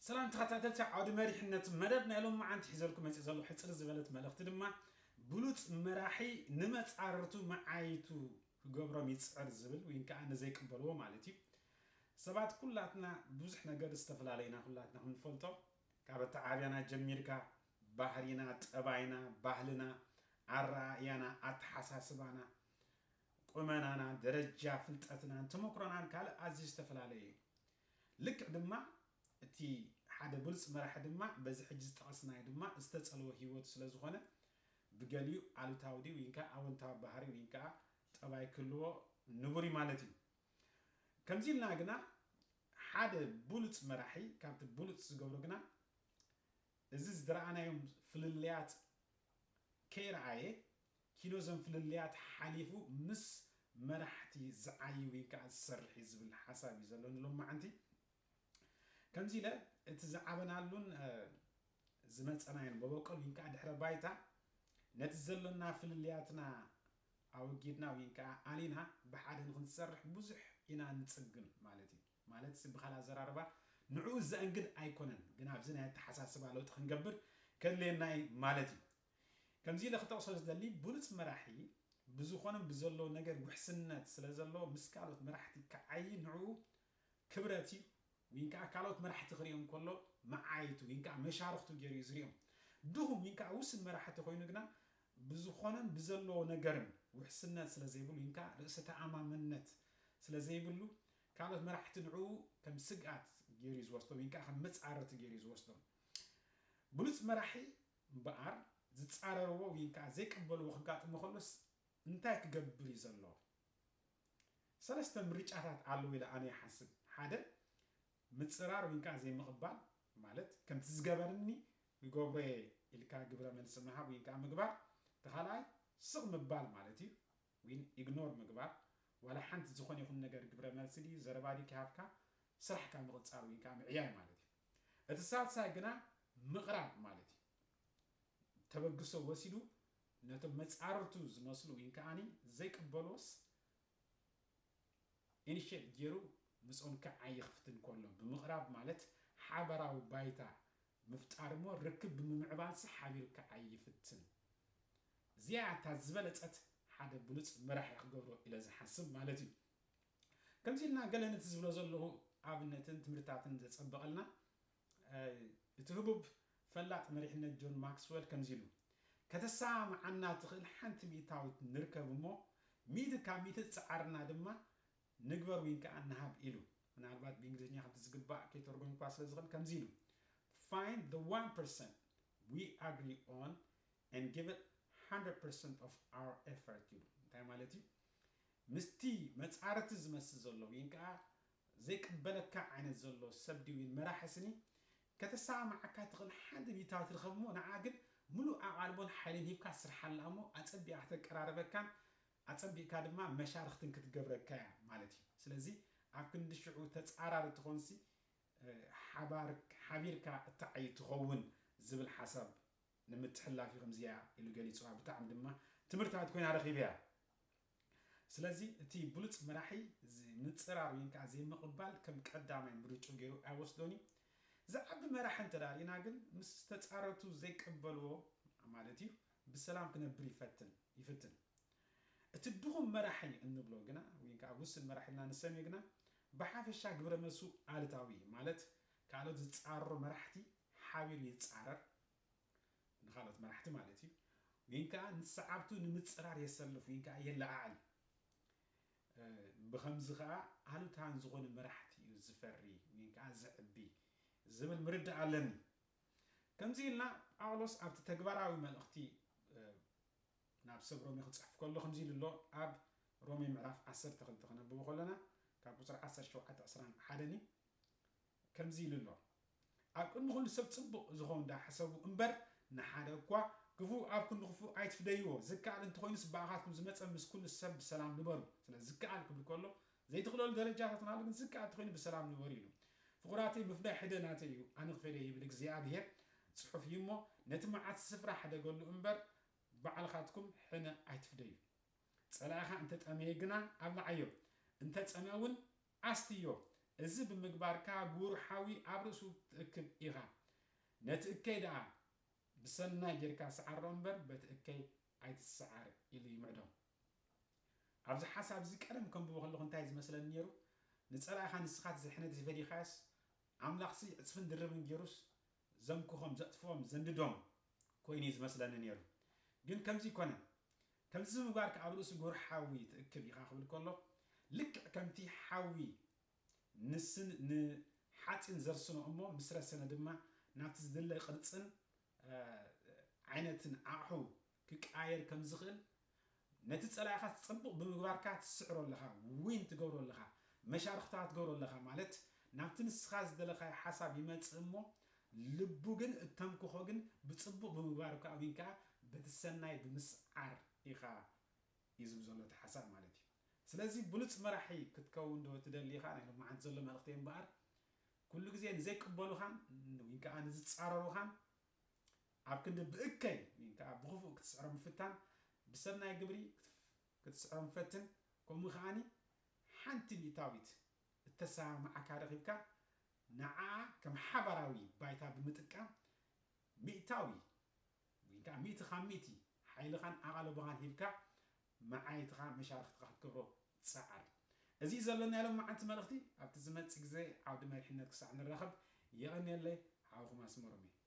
ሰላም ተኸታተልቲ ዓውዲ መሪሕነት መደብ ናይ ሎማዓንቲ ሒዘልኩም መፂእ ዘለኹ ሕፅር ዝበለት መልእኽቲ ድማ ብሉፅ መራሒ ንመፃርርቱ መዓይቱ ክገብሮም ይፅዕር ዝብል ወይ ከዓ ንዘይቅበልዎ ማለት እዩ። ሰባት ኩላትና ብዙሕ ነገር ዝተፈላለዩና ኩላትና ክንፈልጦ ካብ ኣተዓብያና ጀሚርካ ባህሪና፣ ጠባይና፣ ባህልና፣ ኣረኣእያና፣ ኣተሓሳስባና፣ ቁመናና፣ ደረጃ ፍልጠትናን ተመክሮናን ካልእ ኣዝዩ ዝተፈላለየ እዩ። ልክዕ ድማ እቲ ሓደ ብሉፅ መራሒ ድማ በዚ ሕጂ ዝጠቐስናዮ ድማ ዝተፀልወ ህይወቱ ስለ ዝኾነ ብገሊኡ ኣሉታዊ ድዩ ወይንካ ኣወንታዊ ባህሪ ወይንካ ጠባይ ክህልዎ ንቡር እዩ ማለት እዩ። ከምዚ ኢልና ግና ሓደ ብሉፅ መራሒ ካብቲ ብሉፅ ዝገብሮ ግና እዚ ዝረኣናዮም ፍልልያት ከይረኣየ ኪኖ ዘን ፍልልያት ሓሊፉ ምስ መራሕቲ ዝዓይ ወይ ከዓ ዝሰርሕ እዩ ዝብል ሓሳብ እዩ ዘለኒ ሎማዓንቲ። ከምዚ ኢለ እቲ ዝዓበናሉን ዝመፀናዮን መበቆል ወይ ከዓ ድሕረ ባይታ ነቲ ዘሎና ፍልልያትና ኣወጊድና ወይ ከዓ ኣሊና ብሓደ ንክንሰርሕ ብዙሕ ኢና ንፅግም ማለት እዩ። ማለት ብካል ኣዘራርባ ንዕኡ ዘእንግድ ኣይኮነን፣ ግን ኣብዚ ናይ ኣተሓሳስባ ለውጢ ክንገብር ከድልየናይ ማለት እዩ። ከምዚ ኢለ ክጠቕሶ ዝደሊ ብሉፅ መራሒ ብዝኾነን ብዘለዎ ነገር ውሕስነት ስለ ዘለዎ ምስ ካልኦት መራሕቲ ክዓይ ንዕኡ ክብረት እዩ። ወይ ከዓ ካልኦት መራሕቲ ክሪኦም ከሎ መዓይቱ ወይ ከዓ መሻርኽቱ ገይሩ እዩ ዝሪኦም። ድኹም ወይ ከዓ ውስን መራሕቲ ኮይኑ ግና ብዝኾነን ብዘለዎ ነገርን ውሕስነት ስለ ዘይብሉ ወይ ከዓ ርእሰ ተኣማመነት ስለ ዘይብሉ ካልኦት መራሕቲ ንዕኡ ከም ስግኣት ገይሩ እዩ ዝወስዶም ወይ ከዓ ከም መፃረርቲ ገይሩ እዩ ዝወስዶም። ብሉፅ መራሒ እምበኣር ዝፃረርዎ ወይ ከዓ ዘይቀበልዎ ክጋጥሞ ከሎስ እንታይ ክገብር እዩ ዘለዎ? ሰለስተ ምርጫታት ኣለዉ ኢለ ኣነ ይሓስብ። ሓደ ምፅራር ወይ ከዓ ዘይምቕባል ማለት ከምቲ ዝገበርኒ ይገብሮ እየ ኢልካ ግብረ መልሲ ምሃብ ወይ ከዓ ምግባር። እቲ ካልኣይ ስቕ ምባል ማለት እዩ። ወይን ኢግኖር ምግባር ዋላ ሓንቲ ዝኾነ ይኹን ነገር ግብረ መልሲ ድዩ ዘረባ ድዩ ክሃብካ ስራሕካ ምቕፃል ወይ ከዓ ምዕያይ ማለት እዩ። እቲ ሳልሳይ ግና ምቕራብ ማለት እዩ። ተበግሶ ወሲዱ ነቶም መፃርርቱ ዝመስሉ ወይ ከዓኒ ዘይቅበልዎስ ኢኒሼት ገይሩ ምስኦም ክዓይ ክፍትን ከሎ ብምቕራብ ማለት ሓበራዊ ባይታ ምፍጣር እሞ ርክብ ብምምዕባልሲ ሓቢሩ ክዓይ ይፍትን። እዚኣ እታ ዝበለፀት ሓደ ብሉፅ መራሒ ክገብሮ ኢለ ዝሓስብ ማለት እዩ። ከምዚ ኢልና ገለ ነቲ ዝብሎ ዘለኹ ኣብነትን ትምህርትታትን ዘፀበቐልና እቲ ህቡብ ፈላጥ መሪሕነት ጆን ማክስወል ከምዚ ኢሉ ከተሰማምዓና ትኽእል ሓንቲ ሚእታዊት ንርከብ እሞ ሚእቲ ካብ ሚእቲ ዝፀዓርና ድማ ንግበር ወይ ከዓ ንሃብ ኢሉ። ምናልባት ብእንግሊዝኛ ከምቲ ዝግባእ ከይተርጎምኳ ስለ ዝኽእል ከምዚ ኢሉ find the one percent we agree on and give it hundred percent of our effort ኢሉ። እንታይ ማለት እዩ? ምስቲ መፃርርቲ ዝመስል ዘሎ ወይ ከዓ ዘይቅበለካ ዓይነት ዘሎ ሰብ ድዩ መራሒ ስኒ ከተሰማምዓካ ትኽእል ሓንቲ ሚእታዊት ርኸብ እሞ ንዓ ግን ሙሉእ ኣቓልቦን ሓይልን ሂብካ ስርሓላ እሞ ኣፀቢቓ ከተቀራርበካን ኣፀቢቕካ ድማ መሻርኽትን ክትገብረካ እያ ማለት እዩ። ስለዚ ኣብ ክንዲ ሽዑ ተፃራሪ ትኾንሲ ሓባር ሓቢርካ እትዓይ ትኸውን ዝብል ሓሳብ ንምትሕልላፍ እዩ ከምዚኣ ኢሉ ገሊፅዋ። ብጣዕሚ ድማ ትምህርታዊት ኮይና ረኺበያ። ስለዚ እቲ ብሉፅ መራሒ ምፅራር ወይ ከዓ ዘይምቕባል ከም ቀዳማይ ምርጭኡ ገይሩ ኣይወስዶን እዩ። ዝዓቢ መራሒ እንተ ርኢና ግን ምስ ተፃረቱ ዘይቀበልዎ ማለት እዩ ብሰላም ክነብር ይፈትን ይፍትን። እቲ ድኹም መራሒ እንብሎ ግና ወይ ከዓ ውስን መራሒ ኢልና ንሰምዮ ግና ብሓፈሻ ግብረ መልሱ ኣሉታዊ ማለት ካልኦት ዝፃረሩ መራሕቲ ሓቢሩ ይፃረር ንካልኦት መራሕቲ ማለት እዩ። ወይ ከዓ ንሰዓብቱ ንምፅራር የሰልፍ ወይ ከዓ የለዓዕል። ብኸምዚ ከዓ ኣሉታን ዝኾኑ መራሕቲ እዩ ዝፈሪ ወይ ከዓ ዘዕቢ ዝብል ምርዳእ ኣለኒ። ከምዚ ኢልና ጳውሎስ ኣብቲ ተግባራዊ መልእኽቲ ናብ ሰብ ሮሜ ክፅሕፍ ከሎ ከምዚ ኢሉ ኣሎ። ኣብ ሮሜ ምዕራፍ ዓሰርተ ክልተ ክነብቦ ከለና ካብ ቁፅሪ ዓሰርተ ሸውዓተ ዕስራን ሓደን እዩ። ከምዚ ኢሉ ኣሎ፣ ኣብ ቅድሚ ኩሉ ሰብ ፅቡቕ ዝኸውን ዳሓሰቡ እምበር ንሓደ እኳ ክፉእ ኣብ ክንዲ ክፉእ ኣይትፍደይዎ። ዝከኣል እንተኾይኑስ ብኣኻትኩም ዝመፀ ምስ ኩሉ ሰብ ብሰላም ንበሩ። ስለ ዝከኣል ክብል ከሎ ዘይትኽእለሉ ደረጃታት ናሉ ግን ዝከኣል እንተኾይኑ ብሰላም ንበሩ ኢሉ። ፍቑራተይ ምፍዳይ ሕደ ናተይ እዩ ኣነ ክፈደ ይብል እግዚኣብሔር። ፅሑፍ እዩ እሞ ነቲ መዓት ስፍራ ሕደገሉ እምበር ባዕልኻትኩም ሕነ ኣይትፍደዩ። ፀላኢኻ እንተጠመየ ግና ኣብልዓዮ፣ እንተፀምአ እውን ኣስትዮ። እዚ ብምግባርካ ጉሩር ሓዊ ኣብ ርእሱ ትእክብ ኢኻ። ነቲ እከይ ደኣ ብሰናይ ጌርካ ስዓሮ እምበር በቲ እከይ ኣይትስዓር ኢሉ ይምዕዶ። ኣብዚ ሓሳብ እዚ ቀደም ከንብቦ ከለኹ እንታይ ዝመስለኒ ነይሩ? ንጸላእኻ ንስኻ እቲ ዝሕነቲ ፈዲኻያስ ኣምላኽሲ ዕጽፍን ድርብን ገይሩስ ዘምክኾም ዘጥፍኦም ዘንድዶም ኮይኑ እዩ ዝመስለኒ ነይሩ። ግን ከምዚ ይኮነን። ከምዚ ምግባርካ ኣብ ርእሱ ጉሩር ሓዊ ትእክብ ኢኻ ክብል ከሎ ልክዕ ከምቲ ሓዊ ንስን ንሓፂን ዘርስኖ እሞ ምስ ረሰነ ድማ ናብቲ ዝድለ ቅርፅን ዓይነትን ኣቑሑ ክቀያየር ከም ዝኽእል ነቲ ፀላኢኻ ፅቡቕ ብምግባርካ ትስዕሮ ኣለኻ፣ ዊን ትገብሮ ኣለኻ፣ መሻርኽታ ትገብሮ ኣለኻ። ማለት ናብቲ ንስኻ ዝደለኻዮ ሓሳብ ይመፅእ እሞ ልቡ ግን እተምክኾ ግን ብፅቡቕ ብምግባርካ ዊን ከዓ በቲ ሰናይ ብምስዓር ኢኻ እዩ ዝብል ዘሎ እቲ ሓሳብ ማለት እዩ። ስለዚ ብሉፅ መራሒ ክትከውን ዶ ትደሊ ኢኻ? ናይ ሎማዓንቲ ዘሎ መልእኽቲ እምበኣር ኩሉ ግዜ ንዘይቅበሉኻን ወይ ከዓ ንዝፃረሩኻን ኣብ ክንዲ ብእከይ ወይ ከዓ ብኽፉእ ክትስዕሮም ምፍታን ብሰናይ ግብሪ ክትስዕሮም ፈትን። ከምኡ ከዓኒ ሓንቲ ሚእታዊት እተሰማምዓካ ረኺብካ ንዓ ከም ሓባራዊ ባይታ ብምጥቃም ሚእታዊ ወይ ከዓ ሚእቲ ካብ ሚእቲ ሓይልኻን ኣቓልቦኻን ሂብካ መዓይትኻ መሻርኽትኻ ክትገብሮ ጸዓር። እዚ እዩ ዘሎና ሎም መዓንቲ መልእኽቲ። ኣብቲ ዝመጽእ ግዜ ዓውዲ መሪሕነት ክሳዕ ንራኸብ የቐንየለይ። ሓውኹም ኣስመሮም እየ።